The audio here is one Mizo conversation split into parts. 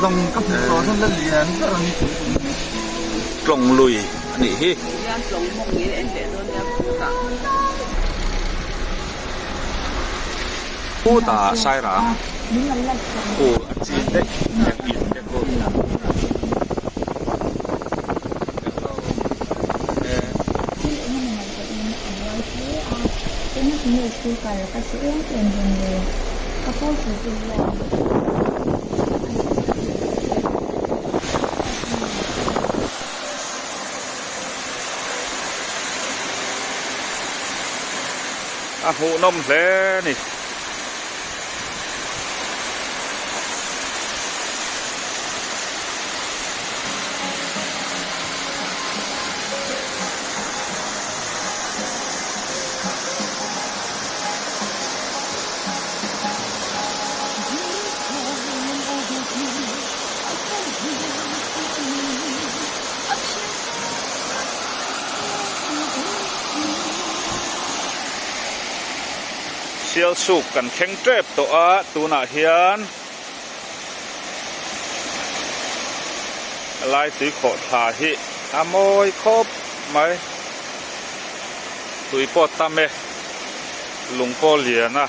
Tlawng ka hmuh tawh chuan la lian ber a ni. Tlawng lui a nih hi. Khutah Sairang khu a chin daih eng in te khu A hmuhnawm hle a ni. Sialsuk kan thleng tep tawh a tunah hian lai tui khawh thla hi a mawi khawp mai tui pawh tam e lung pawh lian a.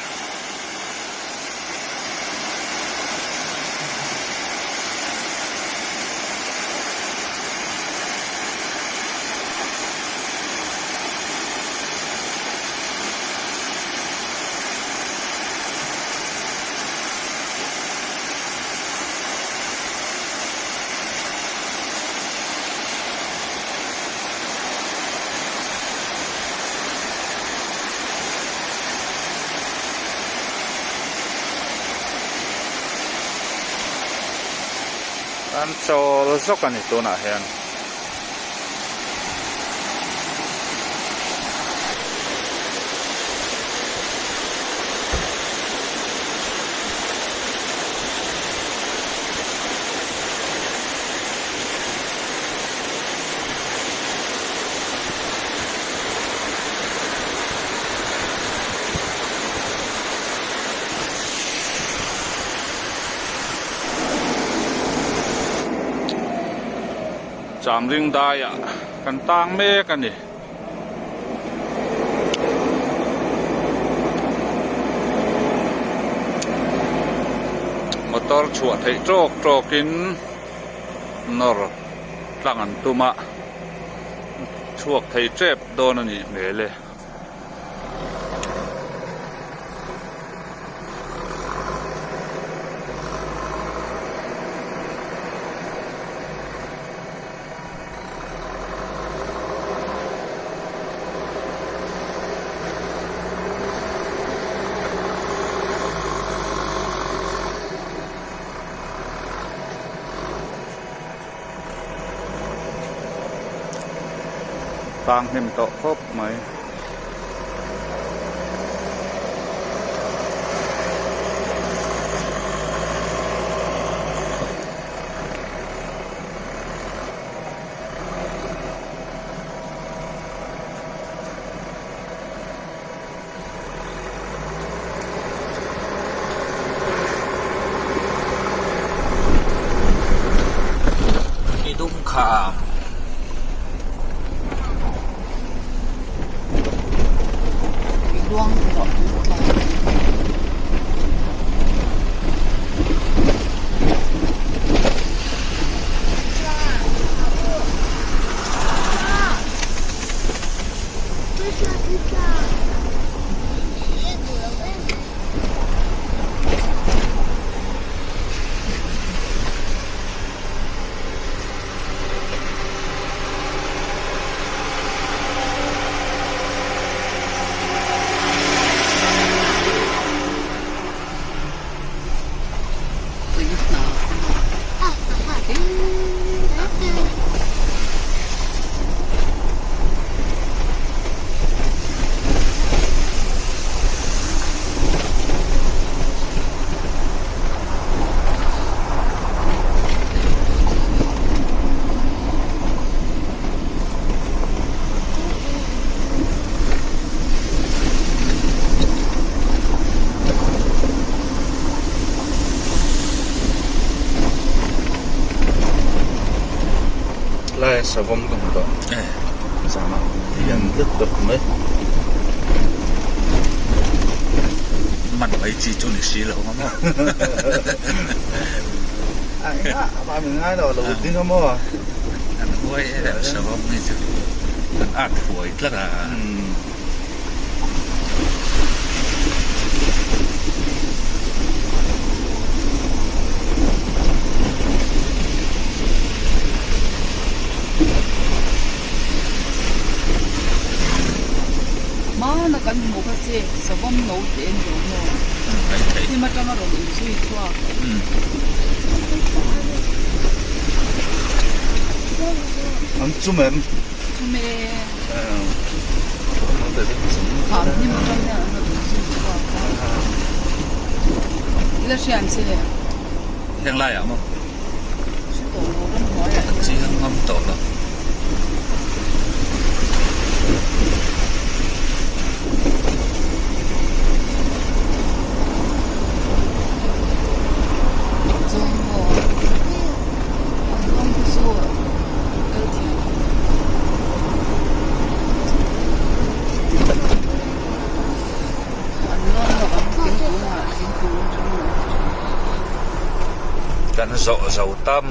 An chawl zawk a ni tunah hian. Chamring daiah kan tang mek a ni. Motor chhuah theih tawk tawkin nawr tlang an tum a, chhuak thei tep dawn a nih hmel e. Tang hnem tawh khawp mai. Idum kham. Savawm ka hmu tawh. Zana lian deuh deuh mai. Man mai chi chu ni si lo ang maw. A engah mah min ngai lo, lo ding a maw. An huai em savawm hi chu an at huai tlat a. Hmana kan hmu kha che savawm no te an lo maw? Hnim atanga rawn inzui chhuak. An chum em? Chum e. Thlam hnim atang hian an rawn inzui chhuak a. Ila hriam che. Heng laiah maw? Hre tawh lo ramhnuaiah hian. Chiang ngam tawh lo. Zawng maw? Zawng chu kal thiam. An lawn lo ang thingkungah thingkung atangin an ti thin. Kan zawh zo tam.